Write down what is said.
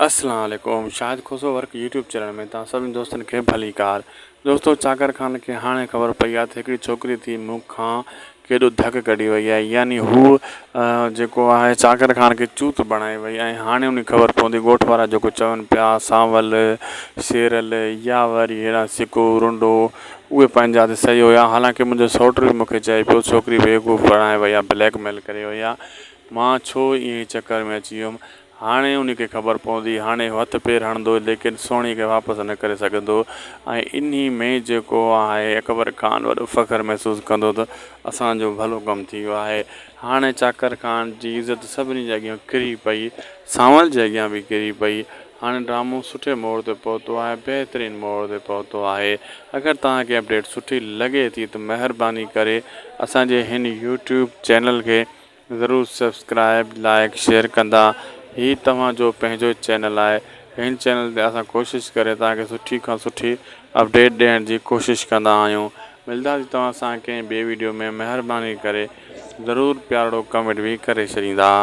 السلام عليڪم Shahid Khoso work YouTube channel ۾ توهان سڀني دوستن کي ڀليڪار دوستو چاڪر خان کي هاڻي خبر پئي آهي ته هڪڙي ڇوڪري ٿي مون کان ڪيڏو ڌڪ ڪڍي وئي آهي يعني هو جيڪو آهي چاڪر خان کي چوت بڻائي وئي ۽ هاڻي ان خبر پوندي ڳوٺ وارا جيڪو چون پيا سانول شيرل يا وري هيڏانهن سڪو رنڊو اهي پنهنجا تي صحيح هيا حالانڪه منهنجو سئوٽ به مون کي چئي پيو ڇوڪري بيوقوف بڻائي وئي آهي بليڪ ميل ڪري وئي آهي مان ڇو ائين چڪر ۾ اچي ويم هاڻي ان کي خبر پوندي، هاڻي هو هٿ پير هڻندو ليڪن سهڻي کي واپس نه ڪري سگهندو ۽ انهي ۾ جيڪو آهي اڪبر خان وڏو فخر محسوس ڪندو ته اسان جو ڀلو ڪم ٿي ويو آهي. هاڻي چاڪر خان جي عزت سڀني جي اڳيان ڪري پئي، سانول جي اڳيان به ڪري پئي. هاڻي ڊرامو سٺي موڙ تي پهتو آهي، بهترين موڙ تي پهتو آهي. اگر توهان کي اپڊيٽ سٺي لڳي ٿي ته مهرباني ڪري اسان جي هن يوٽيوب چينل کي ضرور سبسڪرائب لائيڪ شيئر ڪندا هي توهان جو پنهنجو چينل آهي هن چينل تي اسان ڪوشش ڪري توهان کي سٺي کان سٺي اپڊيٽ ڏيڻ جي ڪوشش ڪندا آهيون ملداسين توهان سان ڪنهن ٻي ويڊيو ۾ مهرباني ڪري ضرور پيارڙو ڪمينٽ به ڪري ڇڏيندا.